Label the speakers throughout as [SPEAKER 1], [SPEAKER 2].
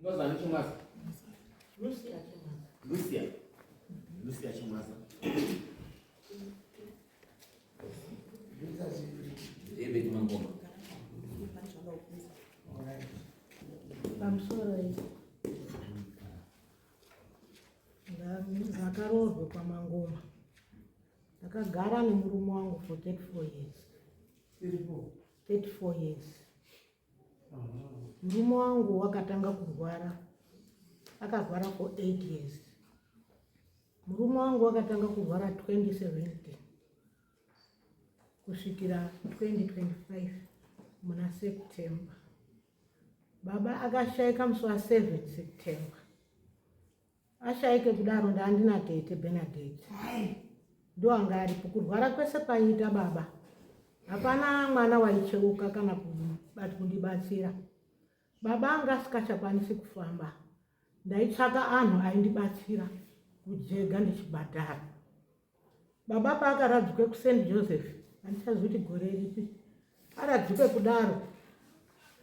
[SPEAKER 1] Unozani Chimwaza?
[SPEAKER 2] Lucia Chimwaza.
[SPEAKER 1] Lucia. Lucia Chimwaza.
[SPEAKER 3] David Mangoma.
[SPEAKER 2] Pamusoro iyi. Ndakaroorwa kwaMangoma. Ndakagara nemurume wangu for 34 years. 34 years. Murume wangu wakatanga kurwara. Akarwara for 8 years. Murume wangu wakatanga kurwara 2017 kusvikira 2025 muna September. Baba akashaika musi wa 7 September. Ashaike kudaro ndandina tete Bernadette. Ndo anga aripo kurwara kwese kwaiita baba. Hapana mwana waicheuka kana kundibatsira. Baba anga asikachakwanisi kufamba. Ndaitsvaka anhu aindibatsira kujega ndichibhadhara. Baba paakaradzikwe kuSt Joseph, handichazivi kuti gore ripi, aradzikwe kudaro,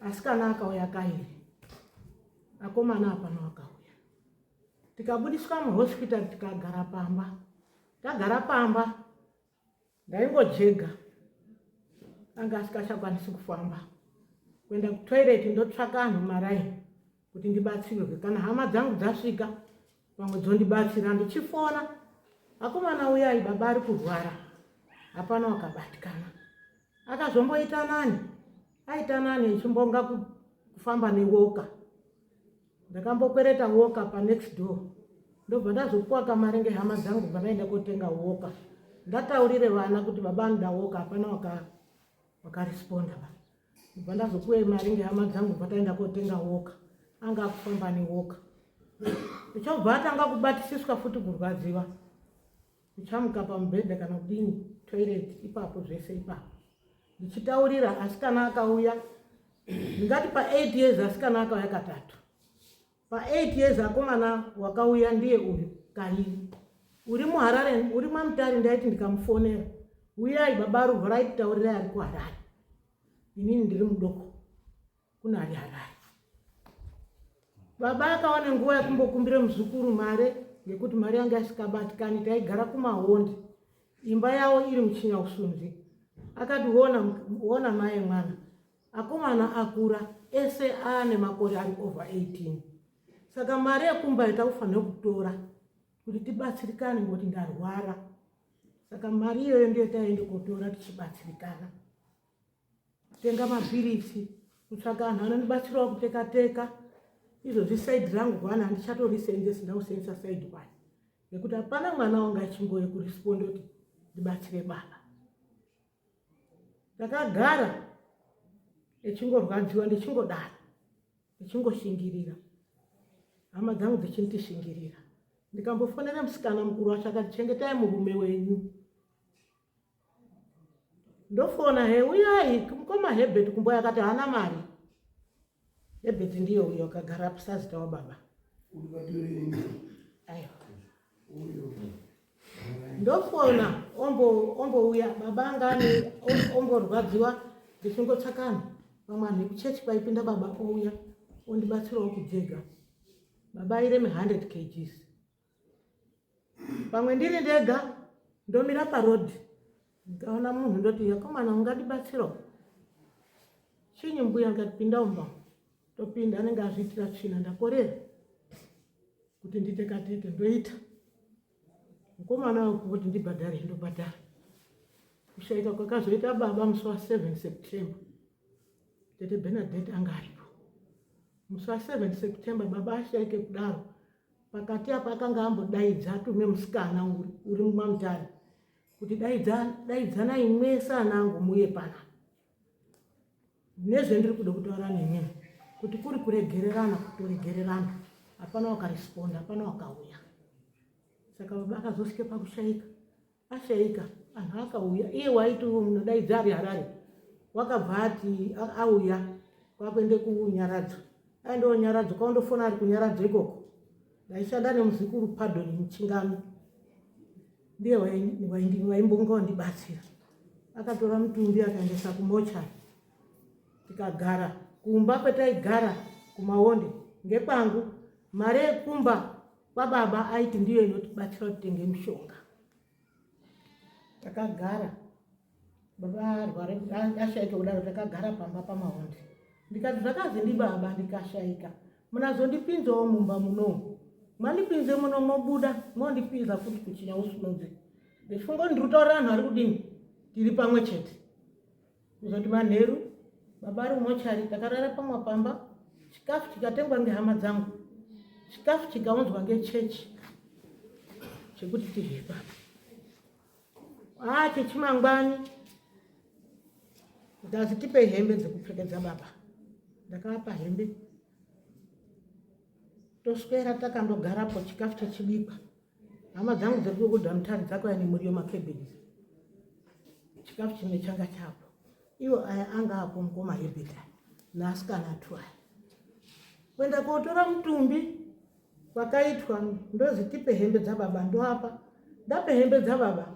[SPEAKER 2] asikana akauya kairi, akomana hapana wakauya. Tikabudiswa muhospital tikagara pamba. Tagara pamba, ndaingojega, anga asikachakwanisi kufamba. Kuenda kutoilet ndotsvaka anhu maraini kuti ndibatsirwe, kana hama dzangu dzasvika pamwe dzondibatsira. Ndichifona, akomana uyai, baba ari kurwara. Hapana wakabatikana. Akazomboita nani, aita nani echimbonga kufamba newoka. Ndakambokwereta woka panext door, ndobva ndazopuwa kamari ngehama dzangu, bva ndaenda kotenga woka. Ndataurire vana kuti baba anoda woka, hapana wakaresponda ba. Ndobva ndazopuwa mari ngehama dzangu, bva taenda kotenga woka. Anga akufamba newoka. Uchabva atanga kubatisiswa futi kurwadziwa, uchamuka pamubhedha kana kudini, toilet ipapo, zvese ipapo. Ndichitaurira asikana akauya, ndingati pa8 years asikana akauya katatu. Pa8 years akomana wakauya ndiye uyu kairi uri muHarare, uri maMutare. Ndaiti ndikamufonera, uyai baba ruvha, raititaurirai ari kuHarare, inini ndiri mudoko kuna ari Harare. Baba akawana nguva yekumbokumbira muzukuru mare ngekuti mari yanga isikabatikani. Taigara kuMahondi, imba yavo iri muChinyausunzi. Akati wona wona mai mwana, akomana akura ese, aane makore ari over 18, saka mari yekumba yatakufanira kutora kuti tibatsirikane ngekuti ndarwara. Saka mari iyoyo ndiyo taende kotora tichibatsirikana, tenga mapiritsi, kutsvaka anhu anondibatsirawo kuteka teka. Izvozvi side rangu kwana handichatorisenzesi, ndakusenzesa side one nekuti hapana mwana wanga achimboye kuresponda kuti ndibatsire baba. Ndakagara echingorwadziwa, ndichingodaro, ndichingoshingirira, hama dzangu dzichindishingirira. Ndikambofonera musikana mukuru wacho, akati chengetai murume wenyu. Ndofona, he uyai mukoma Hebert kumboya, akati haana mari. Hebert ndiyo uyo akagara sazita wababa. Aiwa, ndofona ombouya baba anga ane omborwadziwa. Ndichingotsvakana vamwe vanhu vekuchechi kwaipinda baba, ouya ondibatsirawo kujega. Baba aireme 100 kgs. Pamwe ndiri ndega ndomira parodhi, ndikaona munhu ndoti, yakomana, ungadibatsirawo chinyi mbuya? Ndikati pinda umba, topinda, anenge azviitira tsvina. Ndakorera kuti nditekateke, ndoita mukomana wekuti ndibhadhare, ndobhadhara. Kushaika kwakazoita baba musi wa7 September, tete Bernadette anga aripo musi wa7 September. Baba ashaike kudaro, pakati apa akanga ambodaidza atume musikana uri mumaMutare kuti daidzanai mwese anangu muye pana nezvendiri kuda kutaura nemimi, kuti kuri kuregererana, kutoregererana. Hapana wakaresponda, hapana wakauya. Saka baba akazosvike pakushaika. Ashaika, anhu akauya. Iye waiti munodaidza ari Harare wakabva ati auya kwakuende kuNyaradzo. Aendewo Nyaradzo, kwaundofona ari kuNyaradzo ikoko. Ndaishanda nemuzukuru Pardon Muchingami, ndiye waimbonga wandibatsira. Akatora mutumbi akaendesa kumochari, tikagara kumba kwetaigara kuMaonde. Ngekwangu mari yekumba kwababa aiti ndiyo inotibatsira kutenge mishonga. Takagara baba arwara ashaika kudaro, takagara pamba pamahonde. Ndikati zvakazi ndibaba ndikashaika, munazondipinzawo mumba muno, mandipinze muno mobuda mondipinza futi kuchinyausunudzi. Ndichifunga kuti ndiri kutaurira vanhu vari kudini, tiri pamwe chete. Kuzoti manheru baba ari mumochari, takarara pamwe pamba, chikafu chikatengwa ngehama dzangu, chikafu chikaunzwa ngechechi chekuti tidye papa. Ah, chechimangwani ndazi tipe hembe dzekupfekedza baba, ndakavapa hembe, toswera takandogarapo, chikafu chechibikwa. Hama dzangu dziri kudya mutari dzakauya nemuriwo macabbage, chikafu chimwe changa chapo, iwo aya anga apo mukoma Herbert aya naasikana tu aya. Kuenda kotora mutumbi kwakaitwa, ndozi tipe hembe dzababa, ndoapa, ndape hembe dzababa.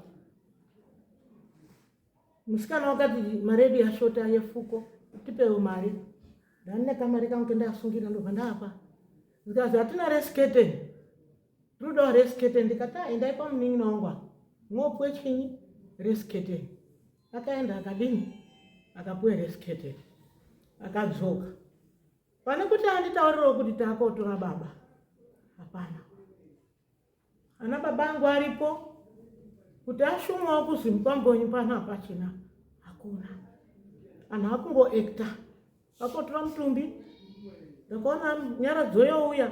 [SPEAKER 2] Musikana wakati mari yedu yashota yefuko, tipewo mari. Ndane kamari kangu kendasungira, ndobva ndapa. Zikazi hatina reskete, tinodawo reskete. Ndikati ah, endai pamunin'ina wangu apa mwopuwe chinyi reskete. Akaenda akadini, akapuwe reskete, akadzoka. Pane kuti anditaurirewo kuti takotora baba, hapana. Ana baba angu aripo kuti ashumawo kuzi mukwambo wenyu pano hapachina, hakuna. Anhu akungoekta vakotora mutumbi. Ndakaona nyaradzo youya,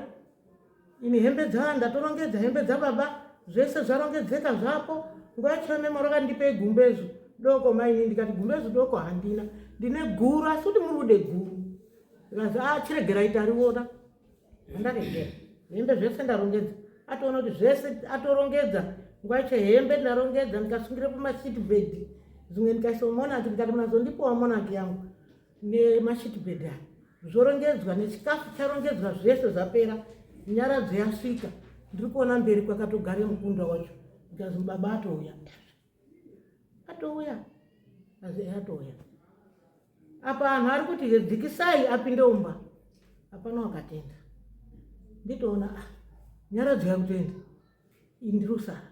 [SPEAKER 2] ini hembe dza ndatorongedza hembe dzababa, zvese zvarongedzeka zvapo. Nguva yacho memo rakandipei gumbezu doko maini, ndikati gumbezu doko handina, ndine guru, asi kuti muri kude guru. Ndikazi a chiregerai tariona. Andaregera hembe zvese ndarongedza, atoona kuti zvese atorongedza. Nguva yacho hembe ndarongedza, ndikasungira pamasheet bed zvimwe, ndikaisa monaki, ndikati munazondipawo monaki yangu nemasheet bed aya, zvorongedzwa nechikafu charongedzwa, zvese zvapera. Nyaradzo yasvika, ndiri kuona mberi kwakatogare mukunda wacho, ndikazi baba atouya, atouya, azi atouya. Apa anhu ari kuti dzikisai apinde umba, hapana wakatenda. Nditoona ah, nyaradzo yakutenda, ini ndiri kusara.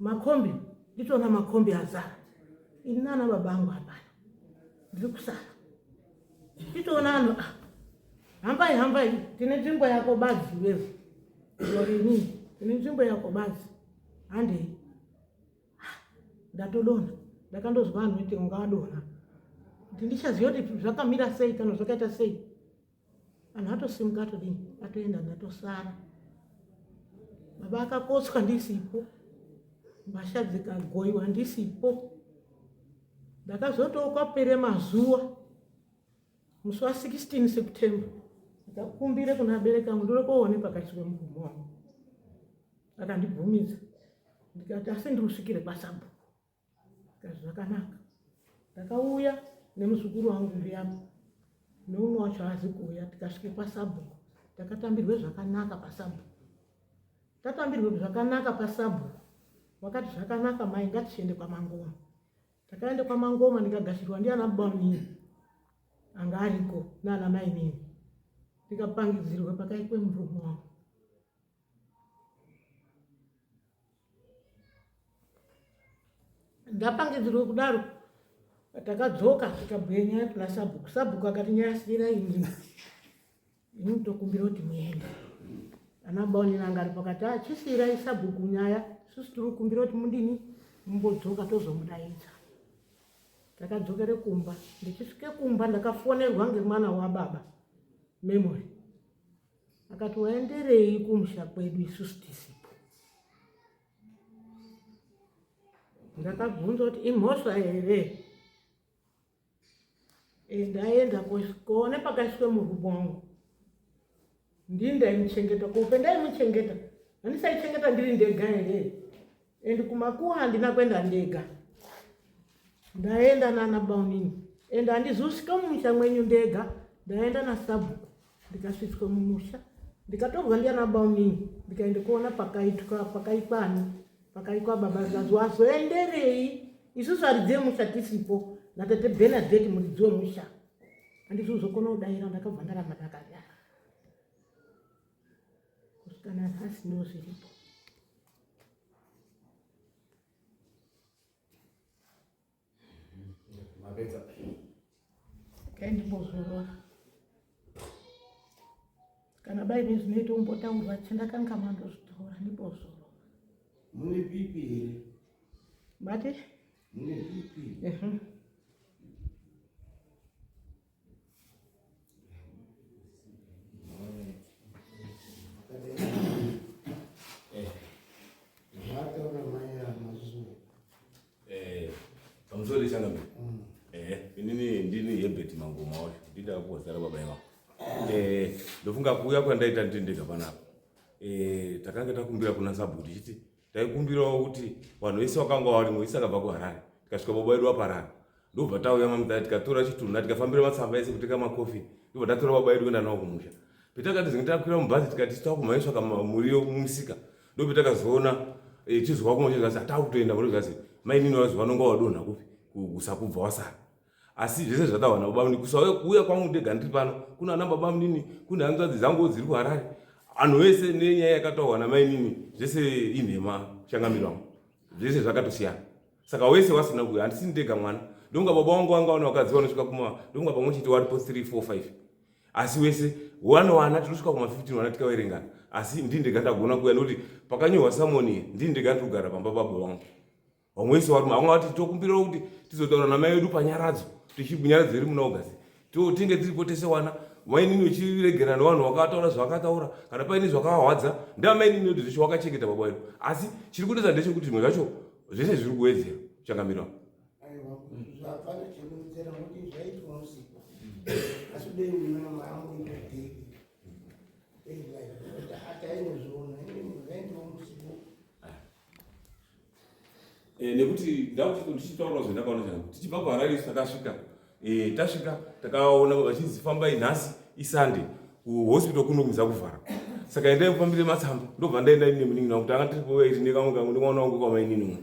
[SPEAKER 2] Makombi, nditoona makombi azara, ini nana baba angu hapana, ndiri kusara. Nditoona anhu ah, hambai hambai, tine nzvimbo yako badzi wewe lorini, tine nzvimbo yako badzi, handei. Ndatodonha, ndakandozwa vanhu vati unga wadonha, kuti ndichaziva kuti zvakamira sei kana zvakaita sei. Vanhu atosimuka atodini, atoenda, ndatosara. Baba akakotswa ndisipo, mbasha dzikagoiwa ndisipo. Ndakazotowo kwapere mazuva, musi wa 16 September, ndikakumbire kuna abereki angu ndore koone pakaiswe murume wangu. Akandibvumidza, ndikati asi ndiri kusvikire kwasabhuku. Ndikati zvakanaka. Ndakauya nemuzukuru wangu ndiyapo, neumwe wacho haazi kuuya. Tikasvike kwasabhuku, takatambirwe zvakanaka pasabhuku. Tatambirwe zvakanaka pasabhuku, wakati zvakanaka mai, ngatichiende kwamangoma. Takaenda kwamangoma, ndikagashirwa ndiana bamnini anga ariko naana mainini, ndikapangidzirwa pakaikwe murume wangu. Ndapangidzirwe kudaro, takadzoka tikabhuya nyaya kuna sabhuku. Sabhuku akati nyaya sirai inini, ini tokumbira kuti muende. Ana baonini anga ari pakati, ah, chisiirai sabhuku nyaya, isusu tiri kukumbira kuti mudini, mumbodzoka tozomudaidza. Takadzokere kumba, ndichisvike kumba ndakafonerwa ngemwana wababa Memory, akati waenderei kumusha kwedu isusu tisipo? Ndakabvunza kuti imhosva here? Ndaenda kuona pakaiswe murume wangu, ndini ndaimuchengeta. Kope ndaimuchengeta, handisaichengeta ndiri ndega here? And kumakuwa handina kuenda ndega, ndaenda nana baunini, and handizosvika mumusha mwenyu ndega, ndaenda nasabhuku. Ndikasvitswa mumusha, ndikatorwa ndiana baunini, ndikaenda kuona pakaitwa pakaikwani pakaikwa baba. Zvazi wazoenderei isusu aridzi yemusha tisipo, natete Benadette muridzi wemusha? Handizozokona kudaira, ndakabva ndaramba ndakanyara. Kusvika nanhasi ndozviripo.
[SPEAKER 1] Mapedza.
[SPEAKER 2] Kai ndimbozorora. Kana paine zvinoita umbotaurwa chandakangamwa ndozvitaura ndimbozorora.
[SPEAKER 1] Mune BP here?
[SPEAKER 2] Mati?
[SPEAKER 1] Mune BP?
[SPEAKER 2] Mhm.
[SPEAKER 4] Zvataura mai amazvo.
[SPEAKER 5] Eh, pamusoro changamire. Eh, inini ndini Herbert Mangoma wacho, ndida kuwazara baba ivavo. Eh, ndofunga kuuya kwandaita ndiri ndega panapa. Eh, takanga takumbira kuna sabhuku tichiti taikumbirawo kuti vanhu vese vakanga varimo isi akabva kuHarare. Tikasvika baba vedu vaparara. Ndobva tauya mamudhara tikatora chitunha tikafambira matsamba ese kuteka makofi. Ndobva tatora baba vedu kuenda nawo kumusha. Petakati zinge takwira mubhazi tikati takumhanyiswa muriwo mumusika. Ndopetakazoona eh, tizwa kumwe zvazi atakutoenda kuri zvazi mainini wazi vanonga wadonha kupi kusakubva wasara asi zvese zvatawana baba munini kusauya kuuya kwangu ndega ndiri pano kuna ana baba munini kune hanzvadzi dzangu dziri kuharare anhu vese nenyaya yakataurwa namainini zvese inhema changamiro wangu zvese zvakatosiyana saka wese wasina kuuya handisi ndega mwana ndonga baba wangu vanga vana vakadzi vanosvika kuma ndonga pamwe chete waripo 3 4 5 asi wese wanowana tinosvika kuma 15 wana tikaverengana asi ndini ndega ndagona kuuya nekuti pakanyorwa samoni ndini ndega ndiri kugara pamba baba vangu vamwe wese varume vamwe vati tokumbirawo kuti tizotaura namai vedu panyaradzo tichinyaradzo iri muna august tinge tiripo tese wana mainini uchiregera nevanhu vakataura zvavakataura kana paine zvakavahwadza ndamainini vedu zveshe wakachengeta baba vedu asi chiri kunetsa ndechekuti zvimwe zvacho zvese zviri kuwedzera changamiro
[SPEAKER 4] Aiwa, hapana chekuwedzera nokuti zvaitwa usiku. Asi dai mwana maangu ita daily. Daily life. Kuti atainozviona, zvaitwa usiku.
[SPEAKER 5] Eh, nekuti ndakuti ndichitaura zvendakaona changu tichibva kuharare isu takasvika eh, tasvika takaona vachinzi fambai nhasi isunday kuhospital kunokumidza kuvhara saka endai mufambire matsamba ndobva ndaenda ine munin'ina wangu tanga tiripo vaiti nekamwe kangu nemwana wangu kwamainini umwe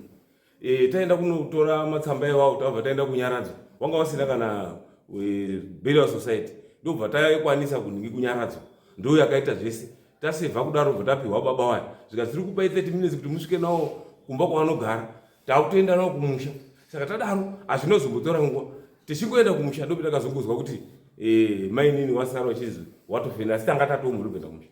[SPEAKER 5] e, taenda kunotora matsamba iwawo tabva taenda kunyaradzo wanga wasina kana e, burial society ndobva taikwanisa kunhingi kunyaradzo ndo yakaita zvese tasevha kudaro bva tapiwa baba waya zvika tiri kupai 30 minutes kuti musvike nawo kumba kwavanogara takutoenda nawo kumusha saka tadaro hazvinozombotora nguva tichingoenda kumusha ndopi takazongozwa kuti e, mainini wasara wachinzi watofenda asi tanga tatoomuri kuenda kumusha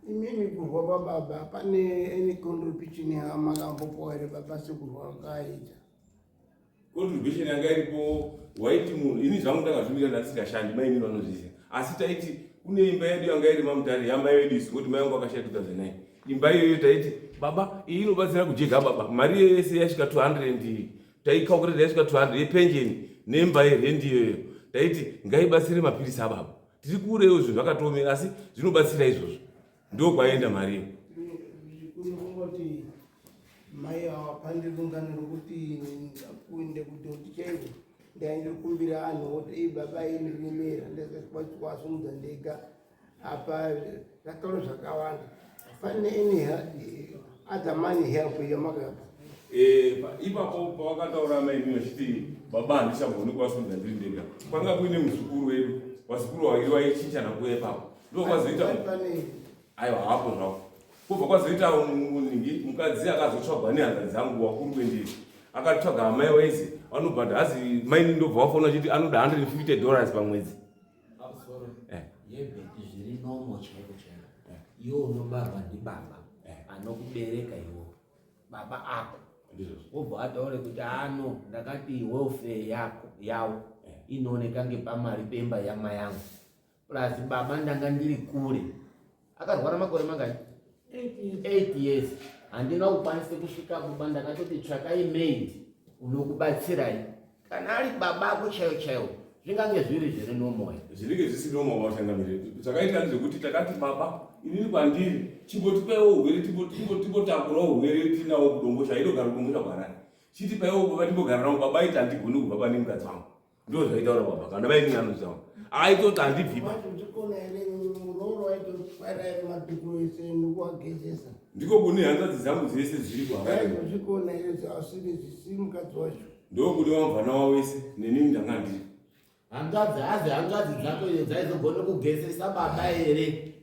[SPEAKER 4] Imimi kurwa kwababa pane any contribution yamakambopiwa here baba sekurwa kwakaita?
[SPEAKER 5] Contribution yanga iripo waiti munhu ini zvangu ndakazvimira ndandisingashandi mainini vanozviziva asi taiti kune imba yedu yanga iri mamutare yamai vedu isu ngokuti mai vangu vakashaya 2009 imba iyoyo taiti baba iyi inobatsira kujega baba mari iyo yese yasvika 200 taikaukureta yasvika 200 yepenjeni nemba yerendi iyoyo taiti ngaibatsire mapirisi ababa tiri kurewo zvinhu zvakatoomera asi zvinobatsira izvozvo ndo kwaenda mari iyo
[SPEAKER 4] kungoti mai awa pandirungano rokuti kuende kudoti chaiko ndaindikumbira anhu oti ei baba ini rimera ndakakwasimudza ndega apa zvakaro zvakawanda pane any other money help yamakapa
[SPEAKER 5] eh, ipapo pawakataura mai vachiti baba handichagoni kuvasimudza ndiri ndega kwanga kuine muzukuru wedu vazukuru vaviri vaichinjana kuuya ipapo ndokwazoita aiwa hapo zvavo kubva kwazoita nhingi mukadzi akazotsvagwa nehanzvadzi dzangu wakuru wendiri akatsvaga amai waizi vanobhadha hazi maini ndobva wafona achiti anoda 150 dollars pamwedzi
[SPEAKER 3] Pamusoro
[SPEAKER 5] Eh.
[SPEAKER 3] yebheti zviri nomo chaiko chaiko
[SPEAKER 5] Eh.
[SPEAKER 3] iwe unobarwa ndibaba
[SPEAKER 5] Eh.
[SPEAKER 3] anokubereka iwo baba ako
[SPEAKER 5] ndizvozvo
[SPEAKER 3] wobva wataure kuti ano ndakati welfare yako yawo
[SPEAKER 5] Eh.
[SPEAKER 3] inooneka ngepamari pemba yama yangu plus baba ndanga ndiri kure akarwara makore mangani
[SPEAKER 2] 8 years.
[SPEAKER 3] 8 years handina kukwanisa kusvika baba ndakatoti tsvakai maid unokubatsirai kana ari baba ako chaiwo chaiwo zvingange zviri zviri nomoyo
[SPEAKER 5] zvinenge zvisiri nomo wachangamire zvakaita ndezvekuti takati baba inini kwandiri chimbotipaiwo urwere timbotakurawo urwere tinawo kudombosha inogara kudombosha kuharare chitipaiwo baba timbogara nawo baba aiti handigoni kubva pane mukadzi wangu ndo zvaitaura baba kana vainini anozvitaura aitoti handibviba
[SPEAKER 4] Wazozvikona here murooro waitotwara here madhuku ese nekuwagezesa
[SPEAKER 5] ndiko kune hanzvadzi dzangu dzese dziri kuharare
[SPEAKER 4] waizozvikona here asiri zvisiri mukadzi wacho
[SPEAKER 5] ndokune wamvana wavo wese nenini ndanga ndiri
[SPEAKER 3] Hanzvadzi hazi hanzvadzi dzako iyo dzaizogona kugezesa baba here?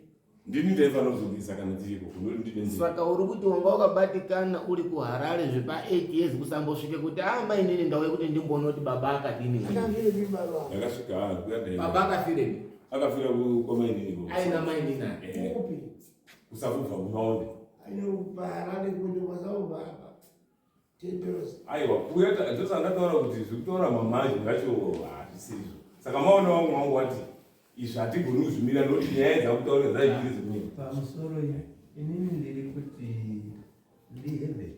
[SPEAKER 5] Ndini ndaifanira kuzogeza kana ndiriko kunoti ndine nzira.
[SPEAKER 3] Saka uri kuti wanga wakabatikana uri kuHarare zvepa 8 years kusambosvike kuti ah mainini ndauye kuti ndimboona kuti baba akadini.
[SPEAKER 4] Akafirepi baba?
[SPEAKER 5] Ndakasvika ah, kuya ndaiva.
[SPEAKER 3] Baba akafirepi?
[SPEAKER 5] Akafira kwamainini ko.
[SPEAKER 3] Aina mainini ake.
[SPEAKER 5] Eh,
[SPEAKER 4] Kupi?
[SPEAKER 5] kusavubva kumaonde.
[SPEAKER 4] Anoparare kuenda kwasaubva apa. Temperos.
[SPEAKER 5] Aiwa, kuya ndosandataura kuti zvekutaura mamaji zvacho hazvisirizvo. Saka maona wangu wangu wati izvi hatigoni kuzvimira nokuti nyaya dzakutaura dzaiviri dzimweni.
[SPEAKER 6] Pamusoro inini ndiri kuti ndiHebert.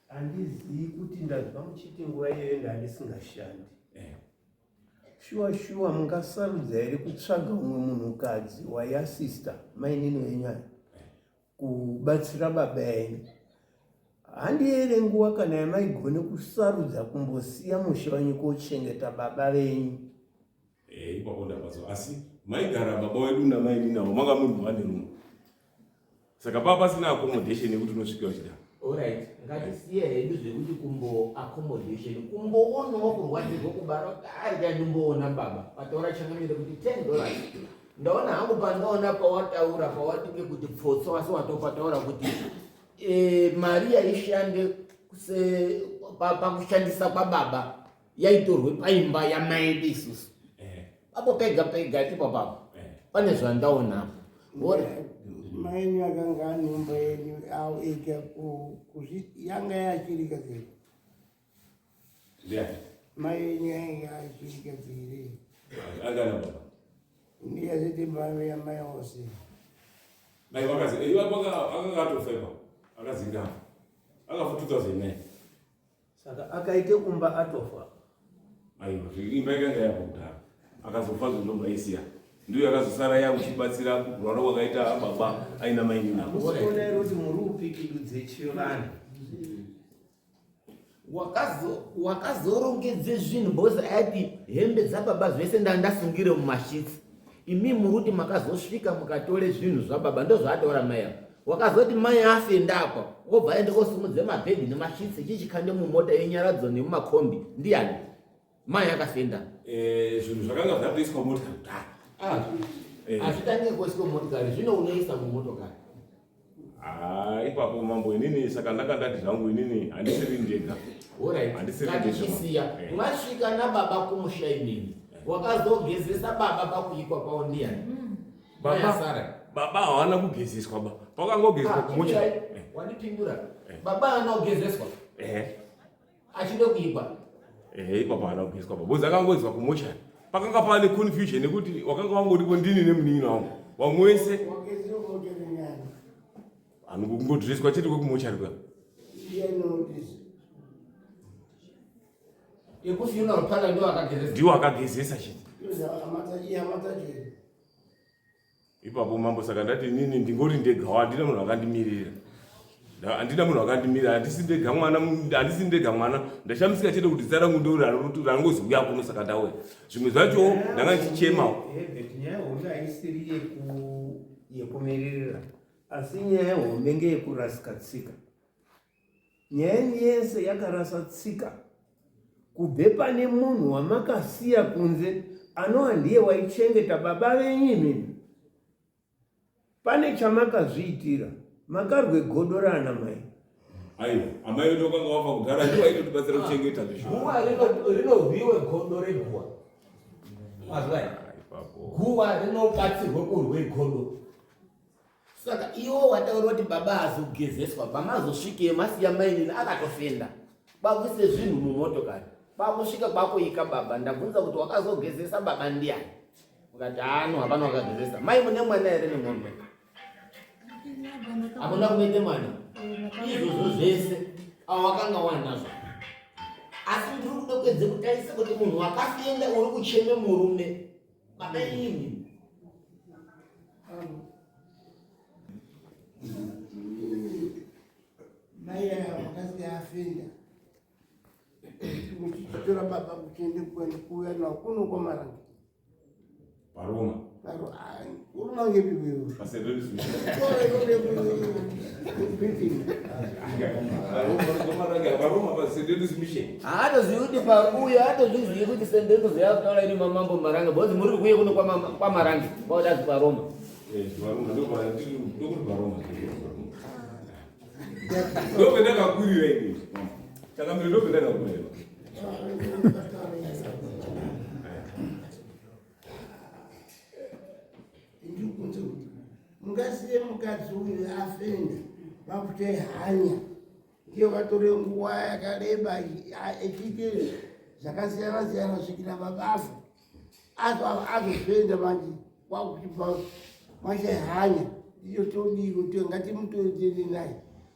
[SPEAKER 6] Handizivi kuti ndabva muchiti nguva iyoyo ndandisingashandi. Shuwa shuwa mungasarudza here kutsvaga umwe munhukadzi waiasista mainini wenyu aya kubatsira baba enyu? Handi here nguva kana yamaigone kusarudza kumbosiya musha wenyu kochengeta baba venyu?
[SPEAKER 5] Ipapo ndapazo asi maigara baba wedu namainini avo manga muri mwane rumwe. Saka pava pasina accommodation yekuti unosvika uchida.
[SPEAKER 3] Alright, ngatisiye hedu zvekuti kumbo accommodation kumboonawo kurwadzirwa kubara ari kandimboona baba pataura changamire kuti 10 dollars ndaona hangu pandaona pawataura pawatinge kuti pfotso asi watopataura kuti e, mari yaishande pakushandisa kwababa yaitorwe paimba yamai edu isusu apo pega pega ipo papo pane zvandaona apo
[SPEAKER 4] Mai akanga ane imba yenyu au ega yanga yachirikadzi.
[SPEAKER 5] Ndiani?
[SPEAKER 4] Mai yenyu yanga yachirikadzi here?
[SPEAKER 5] Angana baba.
[SPEAKER 4] Ndiyaziti mbayo yamai ose.
[SPEAKER 5] Mai vakazi, ipapo akanga atofa ipapo. Akazinga. Akafa 2009.
[SPEAKER 6] Saka akaite kumba atofa.
[SPEAKER 5] Aiwa, imba yakanga yapo kudhara. Akazofa zvinobva isiya. Ndiyo yakazosara yakuchibatsira kurwara kwakaita baba aina mainini.
[SPEAKER 6] Hamusi kuona here kuti muri kupikidudze chivanhu?
[SPEAKER 3] Wakazorongedze zvinhu because aiti hembe dzababa zvese ndandasungire mumashitsi. Imi muri kuti makazosvika mukatore zvinhu zvababa, ndozvaataura mai ava. Wakazoti mai afenda apa, wobva aende kosimudze mabhegi nemashitsi chichikande mumota yenyaradzo nemumakombi. Ndiani? Mai akafenda.
[SPEAKER 5] Zvinhu zvakanga zvatoiswa motikari kudhara.
[SPEAKER 3] Hazvitange kuiswa motikari, zvino unoisa mumotokari.
[SPEAKER 5] Ipapo mambo inini saka ndanga ndati zvangu inini handisiri ndega.
[SPEAKER 3] Alright.
[SPEAKER 5] Handisiri ndega.
[SPEAKER 3] Ngatichisiya. Masvika nababa kumusha inini. Wakazogezesa baba pakuikwa kwavo ndiani?
[SPEAKER 5] Baba
[SPEAKER 3] Sara.
[SPEAKER 5] Baba hawana kugezeswa ba. Pakangogezwa kumocha.
[SPEAKER 3] Wandipindura. Baba haana kugezeswa. Achida kuikwa.
[SPEAKER 5] Ipapo haana kugezeswa ba. Because akangogezwa kumocha. Pakanga pane confusion yekuti wakanga wangoripo ndini nemunin'ina wangu. Vamwe wese
[SPEAKER 4] Wagezerwa kumochari nani?
[SPEAKER 5] anongodreswa chete kwekumochari kuya.
[SPEAKER 4] Ndiani unodresa?
[SPEAKER 3] Yekufuneral parlor ndo akagezesa.
[SPEAKER 5] Ndiwo akagezesa chete.
[SPEAKER 4] Ihama dzacho here?
[SPEAKER 5] Ipapo mambo saka ndati inini ndingori ndega, handina munhu akandimirira. Handina munhu akandimirira, handisi ndega mwana, handisi ndega mwana. Ndashamisika chete kuti zita rangu ndo rangozi uya kuno saka ndauya. Zvimwe zvacho ndanga ndichichemawo.
[SPEAKER 6] Herbert, nyaya hombe haisiri yekumiririra, asi nyaya hombe ngeyekurasika tsika. Nyaya yese yakarasa tsika kubve pane munhu wamakasiya kunze anova ndiye waichengeta baba venyu imimi. Pane chamakazviitira, makarwe godo raana mai.
[SPEAKER 5] Aiwa, amai vedu vakanga vafa kudhara, ndivo vaitotibatsira kuchengeta zvisho.
[SPEAKER 3] Guva rinorwiwe godo reguva. Mazwa aya?
[SPEAKER 5] Ipapo.
[SPEAKER 3] Guva rinobatsirwe kurwe godo. Saka iwo wataura kuti baba azogezeswa, pamazosvike masiya mainini akatofenda. Kwakuise zvinhu mumotokari. Kwakusvika kwakuika baba, ndabvunza kuti wakazogezesa baba ndiani? Ukati ano hapana wakagezesa. Mai mune mwana here nemurume? Hamuna kuita mwana. Izvozvo zvese avo wakanga wanazvo. Asi ndiri kuda kuedze kutarisa kuti munhu wakafenda uri kucheme murume. Baba imi.
[SPEAKER 4] Mai aya vakasiya afenda. Muchitora baba kuchiende kuenda kuuya nawo kuno kwaMarange.
[SPEAKER 5] Paroma.
[SPEAKER 3] Haatozivi kuti pauyo haatozvizivi kuti sendenduzo yakutaura iri mamambo Marange because muri kuuye kuno kwaMarange kwakudazi paRoma.
[SPEAKER 5] Ndopendakakurira ini. Chakamire ndopendakakurira.
[SPEAKER 4] Ndikukunze kuti mungasiye mukadzi uyu afenda vakuti hanya ndiye vatore nguva yakareba echiite zvakasiyana siyana kusvikira babafa azofenda manje kwakuchibva mashe hanya iyo todii kuti ngatimutodzere naye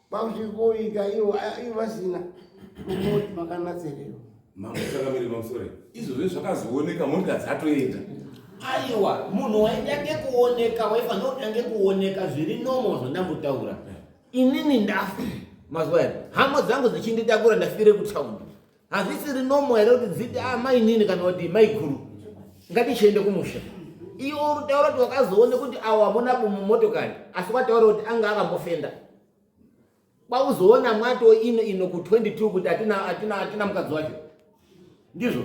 [SPEAKER 4] kwakusvikoika ivo vasina mumoti makanatsererwa.
[SPEAKER 5] Mambo Changamire pamusoro izvozvo zvakazooneka motikari dzatoenda.
[SPEAKER 3] Aiwa munhu waitange kuoneka waifanira kutange kuoneka zviri normal zvandambotaura. Inini ndafa mazuva aya hama dzangu dzichinditakura ndafire kutaundi hazvisiri normal here kuti dziti ah mainini kana kuti maiguru ngatichiende kumusha. Iwe uri kutaura kuti wakazoone kuti awo hamuna mumotokari asi wataura kuti anga akambofenda. Kwakuzoona mwato ino ino ku 22 kuti atina atina atina mukadzi wacho. Ndizvo.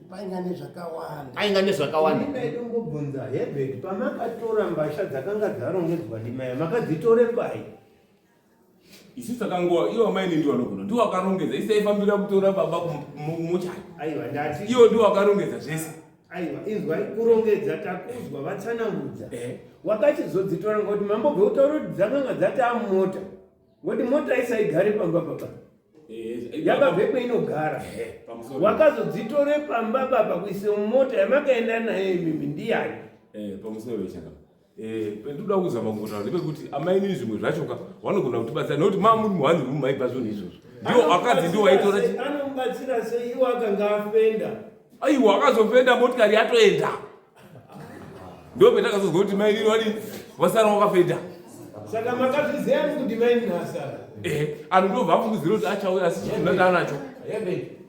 [SPEAKER 4] Painga nezvakawanda.
[SPEAKER 3] Painga nezvakawanda.
[SPEAKER 6] Ndaidongobvunza Herbert pamakatora mbasha dzakanga dzarongedzwa ndimai makadzitore pai?
[SPEAKER 5] Isu takangowa iwo amaini ndiwo anogona ndiwo akarongedza isu taifambira kutora baba kumuchari.
[SPEAKER 6] Aiwa ndati.
[SPEAKER 5] Iwo ndiwo akarongedza zvese.
[SPEAKER 6] Aiwa inzwai kurongedza takuzwa vatsanangudza. Eh. Wakachizodzitora ngokuti mambobve utaura kuti dzakanga dzataa mumota. Ngokuti mota isaigare pamba papa. Eh, yakabve kweinogara. Eh, Wakazodzitore pamba papa kuise mumota yamakaenda nayo imimi ndiyani?
[SPEAKER 5] Eh, pamusoro wechaka. Eh, pendinoda kuzama kungotaura ndepekuti amainini zvimwe zvacho ka vanogona kutibatsira nekuti maa muri muhanzi room maibva zvinhu izvozvo ndiwo akadzi ndiwo aitora
[SPEAKER 6] anomubatsira sei iwo akanga afenda
[SPEAKER 5] aiwa akazofenda motikari yatoenda ndo petakazozwa kuti mainini vadini vasara wakafenda
[SPEAKER 6] saka makazviziva kuti mainini asara
[SPEAKER 5] eh anhu ndobva afungidzira kuti achauya asi chitunha taanacho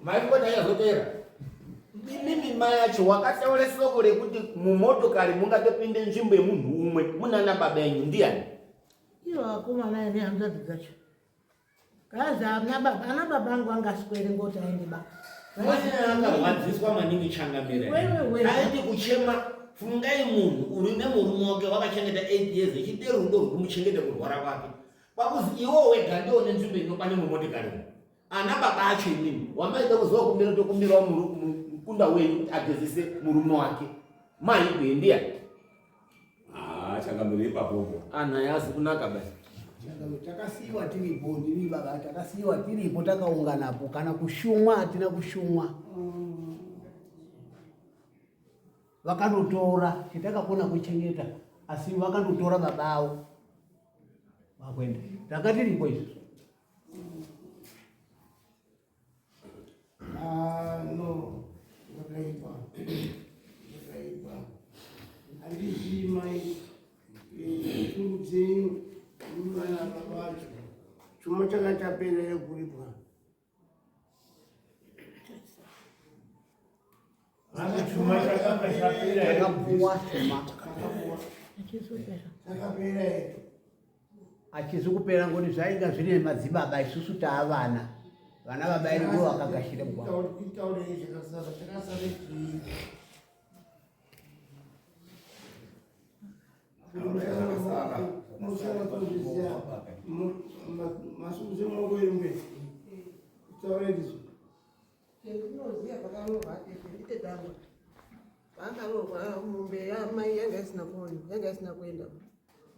[SPEAKER 3] maikoti achazopera Imimi mai acho wakataura soko rekuti mumotokari mungatopinde nzvimbo yemunhu umwe munana baba enyu ndiyani?
[SPEAKER 2] Ivo vakomana nehanzvadzi dzacho. Kazi ana baba ana baba angu anga aswere ngoti aende ba.
[SPEAKER 3] Mwana akarwadziswa maningi changamire. Aiti kuchema fungai munhu uri nemurume wake wakachengeta 8 years echide rudo rwekumuchengeta kurwara kwake. Kwakuzi iwo wega ndiwo nenzvimbo inokwana mumotokari. Ana baba acho imimi wamaida kuzovakumbira tokumbirawo mukunda wenyu kuti agezese murume wake mai kuendiya
[SPEAKER 5] ah, changamire ipapopo
[SPEAKER 3] ana yazi kunaka basi
[SPEAKER 7] takasiyiwa tiripo ndini baba takasiyiwa tiripo takaunganapo kana kushumwa hatina kushumwa vakanotora chitakakona kuchengeta asi vakanotora baba avo vakuenda takatiripo izvi
[SPEAKER 4] Ah, no, zvakaipa. Zvakaipa. Handizii mai eh, shungu dzenyu vana baba vacho. Chuma changa chapera here kuripwa?
[SPEAKER 6] Chuma chakanga chapera here?
[SPEAKER 7] Takapuwa chuma.
[SPEAKER 4] Chakapera here?
[SPEAKER 7] Hachizi kupera ngoni zvainga zvine madzibaba isusu taavana vana baba edu ndivo vakagashira mugwagwa.
[SPEAKER 4] Itaurei chakasara chakasara chii? Masumuse maoko embe. Taurei izvo.
[SPEAKER 8] Chendinoziva pakarohwa tete nditete angu paakarohwa mombe yamai yanga isina kuona yanga isina kuenda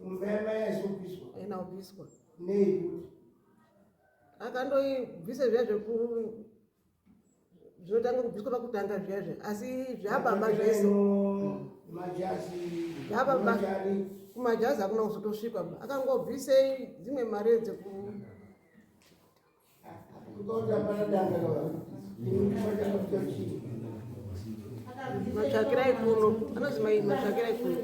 [SPEAKER 4] Mombe yamai haisi kubviswa.
[SPEAKER 8] Haina kubviswa.
[SPEAKER 4] Nei kuti?
[SPEAKER 8] Akandoibvisa zviya zveku zvinotanga kubviswa pakutanga zviya zviya asi zvababa zvese.
[SPEAKER 4] Majazi.
[SPEAKER 8] Zvababa.
[SPEAKER 4] Machari.
[SPEAKER 8] Kumajazi hakuna kuzotosvikwa. Akangobvise dzimwe mari dzeku Matsvakirai kuno anozi mai matsvakirai kuno.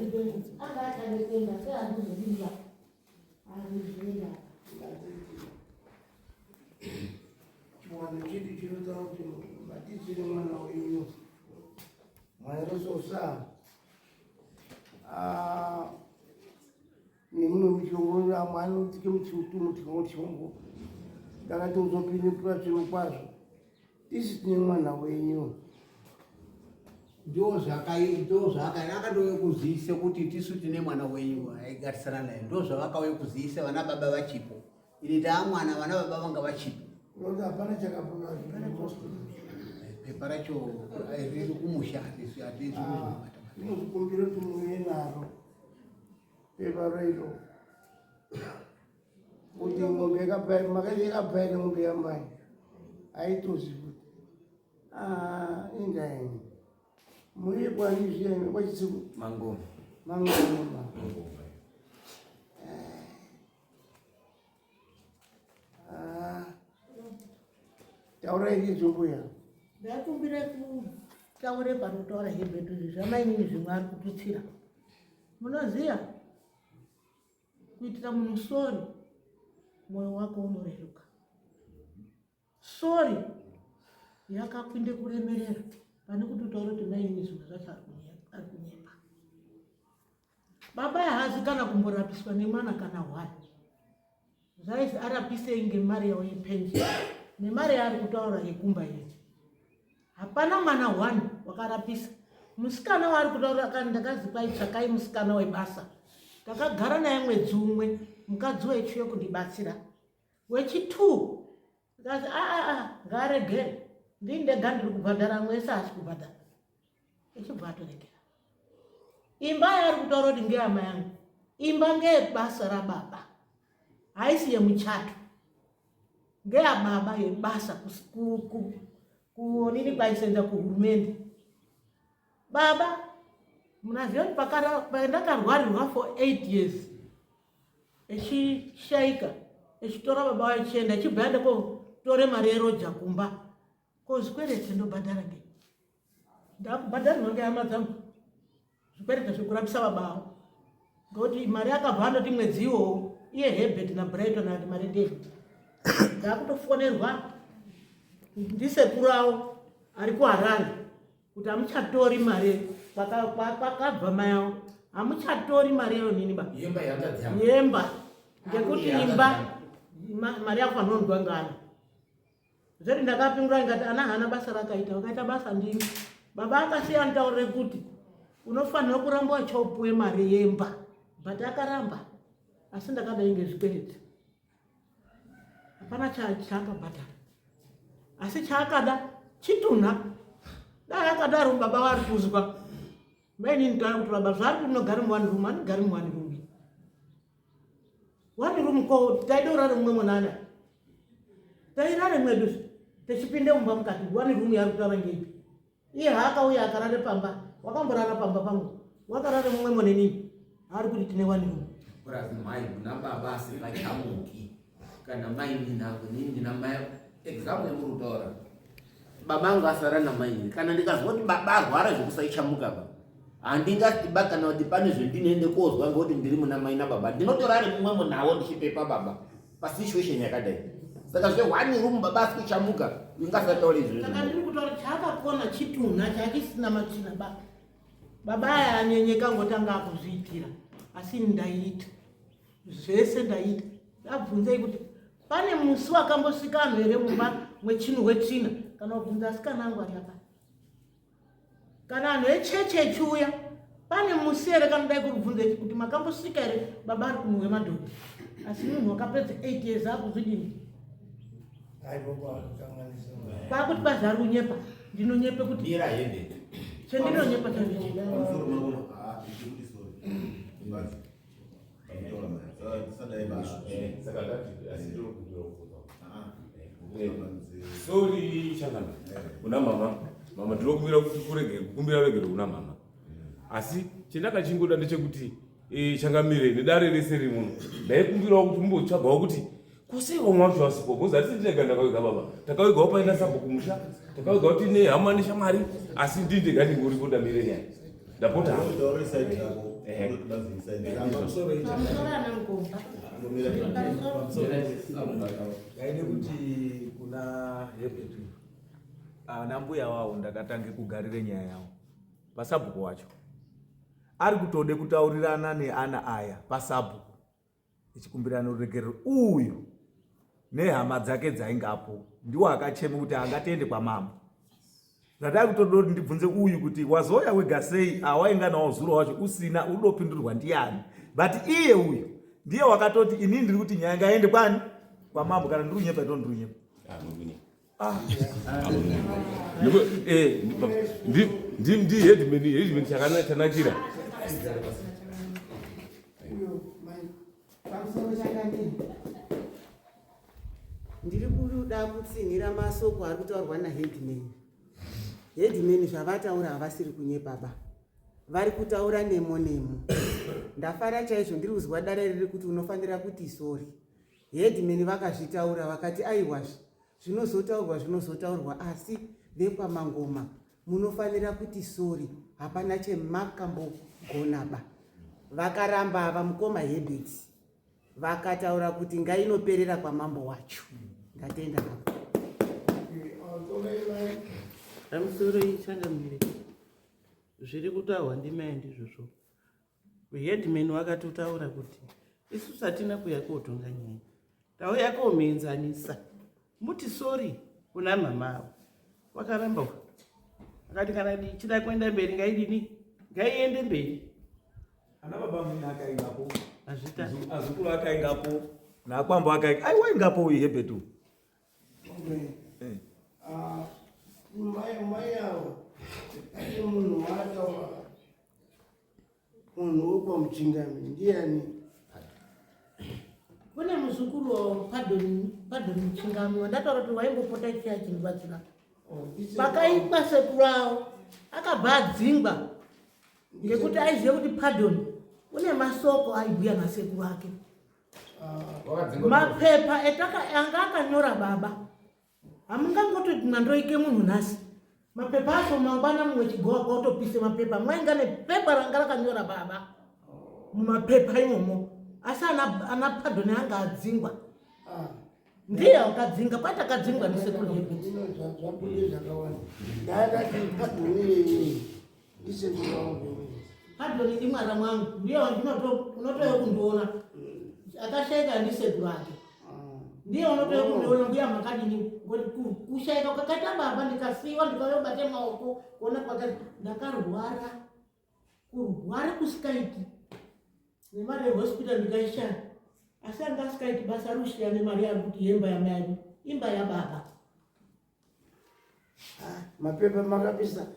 [SPEAKER 4] Chiwanhu chedu chinotaura kuti matizire mwana wenyu. Mairososa ah, nemumwe muchiongo amwe anotsike muchiutu muchiongo chiongo ndakati uzopindura zviro kwazvo tisi tine mwana wenyu
[SPEAKER 7] ndozvaakaita akatouya kuziisa kuti tisu tine mwana wenyu aigarisana naye ndozvavakauya kuziisa vana baba vachipo ini taamwana vana baba vanga vachipo
[SPEAKER 4] nokuti hapana chakabuda
[SPEAKER 7] pepa racho riri kumusha hatisi hatisi kuzobata
[SPEAKER 4] ndinozvikumbira kuti muuye naro pepa roiro kuti mombe yakabva makaiti yakabva ine mombe yamai haitozi kuti ah, indaini muri kwani zviya kwachitsiku
[SPEAKER 1] Mangoma.
[SPEAKER 4] Mangoma. Ah, taurai ndizvo mbuya.
[SPEAKER 2] Ndakumbira kutaure panotaura Herbert izvi zvamainini zvimwe ari kututsira. Munoziva kuitira munhu sori mwoyo wako unoreruka. Sori yakapinde kuremerera pane kuti utaure kuti mainini zvimwe zvacho ari kunyepa. Baba haazi kana kumborapiswa nemwana kana one. Zvaizi arapisei ngemari yavo yepension nemari yaari kutaura yekumba iyi. Hapana mwana one wakarapisa. Musikana waari kutaura kani ndakazi kwai tsvakai musikana webasa. Takagara naye mwedzi umwe mukadzi wechiuya kundibatsira. Wechi2 ndikazi aa ngaaregere ndini ndega ndiri kubhadhara mwese haasi kubhadhara. Echibva atoregera. Imba yaari kutaura kuti ngeyama yangu. Imba ngeyebasa rababa. Haisi yemuchato. Ngeyababa yebasa kuonini kwaisenza kuhurumende. Baba munaziva kuti pandakarwarirwa for 8 years echishaika echitora baba vachienda echibva yaenda kotore mari yeroja kumba ko zvikwereti ndobhadhara ngei ndakubhadharirwa ngehama dzangu zvikwereti zvekurapisa baba avo ngokuti mari akabva andoti mwedzi iwowo iye Herbert naBrighton ati mari ndei ndakutofonerwa ndisekuru avo ari kuHarare kuti hamuchatori mari kwakabva mai avo hamuchatori mari yayo nini ba yemba ngekuti imba mari yako anondwa ngana zveti ndakapindura ndikati ana haana basa rakaita wakaita basa ndini baba akasiya anditaurire kuti unofanira kuramba wachopuwe mari yemba but akaramba asi ndakadai ngezvikwereti hapana chaakabhadhara asi chaakada chitunha dai akadaro baba vari kuzwa mainini taura kuti baba zvaari kuti unogari muone room anogari muone room one room ko taida urare mumwe munana tairare mwedu tichipinde mumba mukati one room yaari kutaura ngeipi iye haakauya akarare pamba wakamborara pamba pangu wakarare mumwe monenini haari kuti tine one room
[SPEAKER 3] Kurazi mai muna baba asingachamuki kana mai ninangu nini ndina mai example yemuri kutaura baba angu asara namaini kana ndikazwa kuti baba arwara zvekusaichamuka ba handingati ba kana kuti pane zvendinoende kozwa ngekuti ndiri muna mai nababa ndinotora ari mumwe munawo ndichipepa baba pasituation yakadai saka zve one room baba asi kuchamuka ingasataura izvozvo
[SPEAKER 2] saka ndiri kutaura chaakakona chitunha chaachisina matsvina ba baba aya anyenyeka ngotanga akuzviitira asi ndaita zvese ndaita ndabvunzei kuti pane musi wakambosvika anhu here mumba mwechinhu wetsvina kana kubvunza asikana angu ari apa kana anhu echechi echiuya pane musi here kanodai kuri kubvunza kuti makambosvika here baba ari kunhuwe madhodhi asi munhu wakapedza 8 years akuzvidini kwakuti bazi ari kunyepa ndinonyepe kuti chendinonyepa chaizvo
[SPEAKER 5] Sorry changana kuna mama mama ndinokumbira kukumbira regero kuna mama asi chendakachingoda ndechekuti eh, changamire nedare rese riri muno ndaikumbirawo kuti mumbotsvagawo kuti kosei vamwe vacho vasipo bcause hatisi ndega ndakaviga baba takavigawo paina sabho kumusha takavigawo tiine hama neshamwari asi ndini ndega ndingoripo ndamire nyaya ndapota
[SPEAKER 9] Ndaide kuti kuna Herbert ana mbuya wavo ndakatange kugarire nyaya yavo.
[SPEAKER 10] pasabhuku wacho ari kutode kutaurirana neana aya pasabhuku echikumbirana ruregerero uyu nehama dzake dzaingapo ndiwo akachema kuti angatiende kwamambo zvadai kutoda kuti ndibvunze uyu kuti wazouya wega sei awainga nawo zuro wacho usina udopindurwa ndiyani but iye uyu ndiye wakatoti inini ndiri kuti nyaya ngaende kwani kwamambo kana ndiri kunyepa ito ndiri kunyepa ah, ah.
[SPEAKER 5] Eh, ndi headman headman chakanakira
[SPEAKER 8] Pamusoro chakadini? Ndiri kuda kutsinhira masoko ari kutaurwa naheadman. Headman zvavataura havasiri kunyepa ba. Vari kutaura nemo nemo. Ndafara chaizvo ndiri kuzwa dare riri kuti unofanira kuti sorry. Headman vakazvitaura vakati aiwazve zvinozotaurwa zvinozotaurwa asi vekwamangoma munofanira kuti sorry hapana chemakambogona ba vakaramba ava mukoma Herbert vakataura kuti ngainoperera kwamambo wacho ndatenda hako
[SPEAKER 11] pamusoro changamire zviri kutaurwa ndimai ndizvozvo Headman wakatotaura kuti isusu hatina kuuya kotonga nyaya, tauya komuenzanisa. Muti sorry kuna mama avo. Wakaramba uyu. Akati kana ichida kuenda mberi ngaidini? Ngaiende mberi.
[SPEAKER 10] Ana baba mune akaingapo.
[SPEAKER 11] Azvita.
[SPEAKER 10] Azukuru akaingapo. Nakwambo akainga. Ai waingapo uyu Herbert uyu.
[SPEAKER 4] Okay. Ah, mai mai avo ane munhu waataura Munhu wekwaMuchingami ndiyani?
[SPEAKER 2] Kune muzukuru waPardon Pardon Muchingami wandataura kuti waimbopota chiya achindibatsira.
[SPEAKER 4] Oh,
[SPEAKER 2] Pakaitwa sekuru avo akabva adzingwa ngekuti aiziva kuti Pardon une masoko aibhuya nasekuru ake. Mapepa etaka anga akanyora baba hamungangototi mandoike munhu nhasi mapepa acho mangwana mumwe chigowa kwautopise mapepa mwainga nepepa ranga rakanyora baba mumapepa imomo asi ana padoni anga adzingwa ah. ndiye akadzinga kwati akadzingwa ndisekuru padoni ndimwana mwangu ndiye unotouya kundiona akashaika ndisekuru ake ndiye unotouya kundiona mbuya makadini kushaika kwakaita baba ndikasiiwa ndikauya kubate maoko kuona kwakati ndakarwara kurwara kusikaiti nemari yehospital ndikaishaya asi anga asikaiti basa rushiya nemari yangu kuti yemba yamai adu imba yababa
[SPEAKER 4] Ah, mapepa makapisa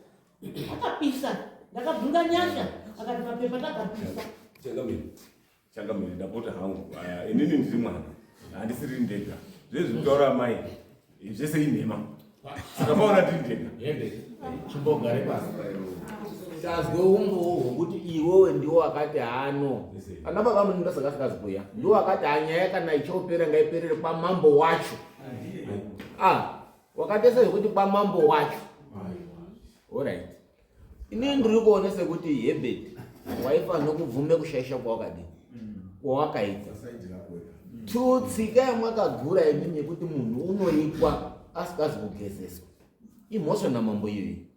[SPEAKER 2] akapisa ndakabvunza nyasha akati mapepa takapisa
[SPEAKER 5] changamire changamire ndapota hangu ah, inini ndiri mwana handisiri ndega zvezvi kutaura amai zvese inhema saka maona ndiri ndega
[SPEAKER 1] hembe chimbogare pasi tazwe umbowo hwokuti iwewe ndiwo wakati hano ana baba munhu ndosaka asikazi kuya ndiwo wakati hanyaya kana ichopera ngaiperere kwamambo wacho ah wakatesa zvekuti kwamambo wacho orit inini ndiri kuona sekuti hebert waifanira kubvume kushaisha kwawakadii kwawakaita two tsika yamwakagura imini yekuti munhu unoikwa asikazi kugezeswa imhosva namambo iyoyi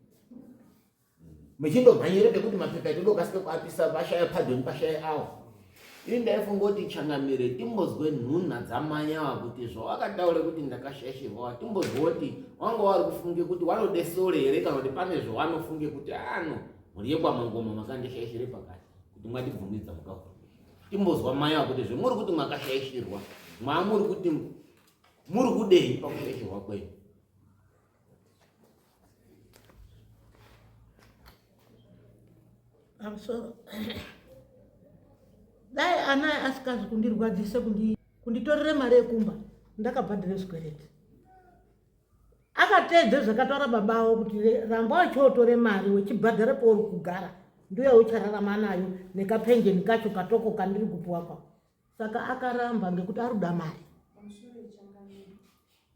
[SPEAKER 1] Muchindomhanyira pekuti mapepa etoda kukasika kuapisa pashaya pardon pashaya awo. Ini ndaifunga kuti changamire timbozwe nhunha dzamai ava kuti zvawakataura kuti ndakashaishirwa timbozwe kuti wanga wari kufunge kuti wanode sore here kana kuti pane zvawanofunge kuti ano mhuri yekwamangoma makandishaishire pakati kuti mwatibvumidza mukahura timbozwa mai ava kuti zvemuri kuti mwakashaishirwa mwamuri kuti muri kudei pakushaishirwa kwenyu
[SPEAKER 2] pamusoro dai ana asikazi kundirwadzisa kunditorere mari yekumba ndakabhadhira zvikwereti akateedza zvakataura baba avo kuti ramba wachiotore mari wechibhadhara pauri kugara ndoya uchararama nayo nekapenjeni kacho katoko kandiri kupuwa kwa saka akaramba ngekuti aruda mari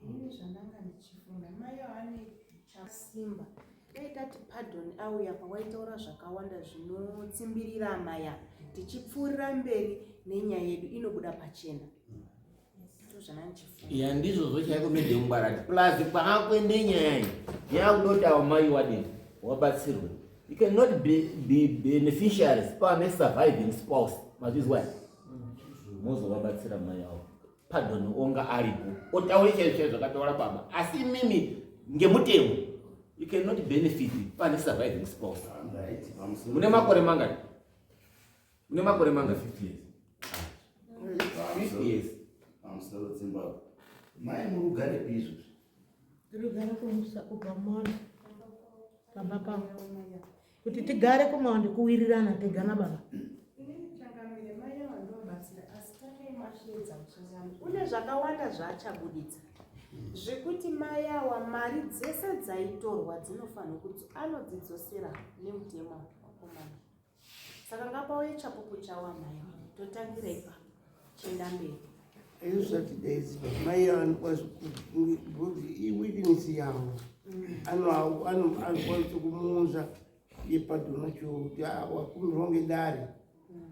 [SPEAKER 12] Ini zvandanga ndichifunga mai ane chasimba dai tati pardon auya pawaitaura zvakawanda zvinotsimbirira amai ava tichipfuurira mberi nenyaya yedu inobuda pachena
[SPEAKER 3] ya ndizvozvo chaiko mede ngwarati plus kwaakuende nyaya iyi yakuda kuti awo mai wadini wabatsirwe. You cannot be, be beneficiaries pane surviving spouse. Mazvizwa? Mozovabatsira mai avo. Pardon onga aripo. Otaure chaizvo chaizvo zvakataura baba. Asi imimi ngemutemo you cannot benefit pane surviving spouse. Mune makore mangani? Mune makore mangani?
[SPEAKER 5] 50 years.
[SPEAKER 3] 50 years.
[SPEAKER 13] Pamusoro Zimbabwe. Mai muri kugare pi izvozvi?
[SPEAKER 2] Tirigara kumusa kubva mona pamba pavo kuti tigare kumaonde kuwirirana tega nababa.
[SPEAKER 12] Une zvakawanda zvaachabuditsa zvekuti mai awa mari dzese dzaitorwa dzinofanirwa kuti anodzidzosera nemutemo wakomana. Saka ngapauye chapupu chawo amai totangira ipapo chienda mberi.
[SPEAKER 4] Aizvatidaidzi mai anokwanisa kuti iwitness yavo anokwanisa kumuunza yepadhona cho kuti wakumbirwa ngedare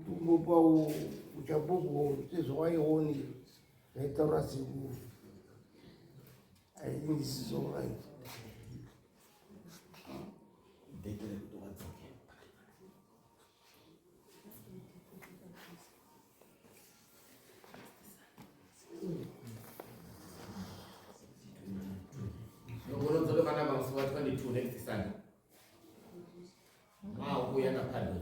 [SPEAKER 4] kumbopa uchapupu sezvawaioni zvaitaura sekuru. I think this is all right.
[SPEAKER 3] Unodzoka panapa musi wa 22 next Sunday. Maakuuya naPadon.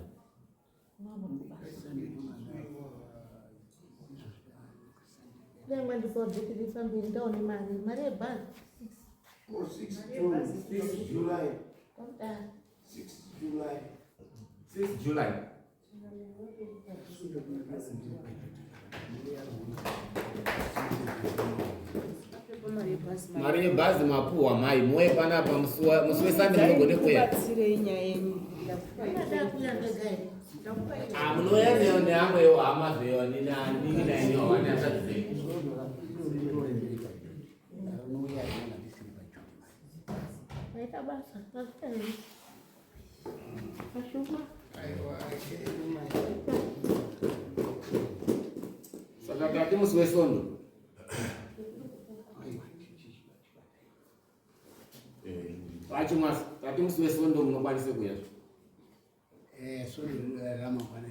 [SPEAKER 2] Dai mandipawo dheti rifambiri ndaone mari mari yebhazi.
[SPEAKER 4] Oh, 6 June, 6 July.
[SPEAKER 2] Kwamudaro.
[SPEAKER 4] 6 July.
[SPEAKER 3] 6 July. Mari yebhazi mapuhwa mai muwe panapa musi weSunday munogone kuya.
[SPEAKER 12] Batsirei nyaya yenyu.
[SPEAKER 2] Ndinoda kuuya ndega here?
[SPEAKER 3] Ah, munouya neamwewo hama zveyo nini naini hawana hanzvadzi dzenyu.
[SPEAKER 2] Maita basa, mazvita henyu. Mashuma.
[SPEAKER 3] Saka tati musi weSondo. Vachimwasa, tati musi weSondo munokwanisa kuya.
[SPEAKER 7] Sondo ramangwana.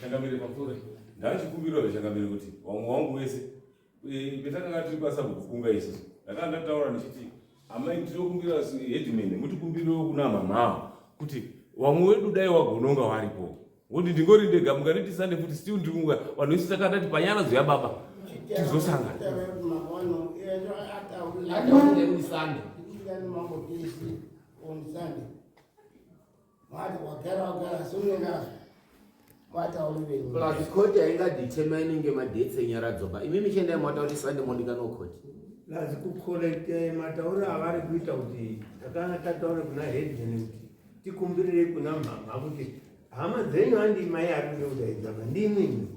[SPEAKER 5] Changamire pamusoro. Ndachikumbirawo changamire kuti vamwe vangu vese petakanga tiri pasabhuku kunga isusu ndakanga ndataura ndichiti amai ndinokumbira headman mutikumbirewo kuna mamawo kuti vamwe wedu dai wagononga waripo ngokuti ndingori ndega mukanditi sande futi still ndiri kunga vanhu vese takandati panyaradzo yababa tizosangana.
[SPEAKER 3] Ataure kuti Sunday. Plus court haingadetermine ngemadates enyaradzo ba. Imi michiendai mataura kuti Sunday modikanwa court.
[SPEAKER 6] Lazi kukolekte matauro avari kuita kuti takanga tataura kuna headman kuti tikumbirirei kuna mhamha kuti hama dzenyu handi mai ari kuda kudaidzana ndimwimwi.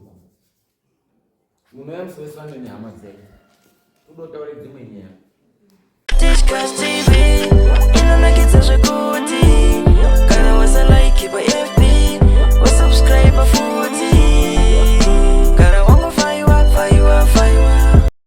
[SPEAKER 3] Munouya musi weSunday nehama dzenyu. Todotaura dzimwe nyaya.
[SPEAKER 14] Disgusting.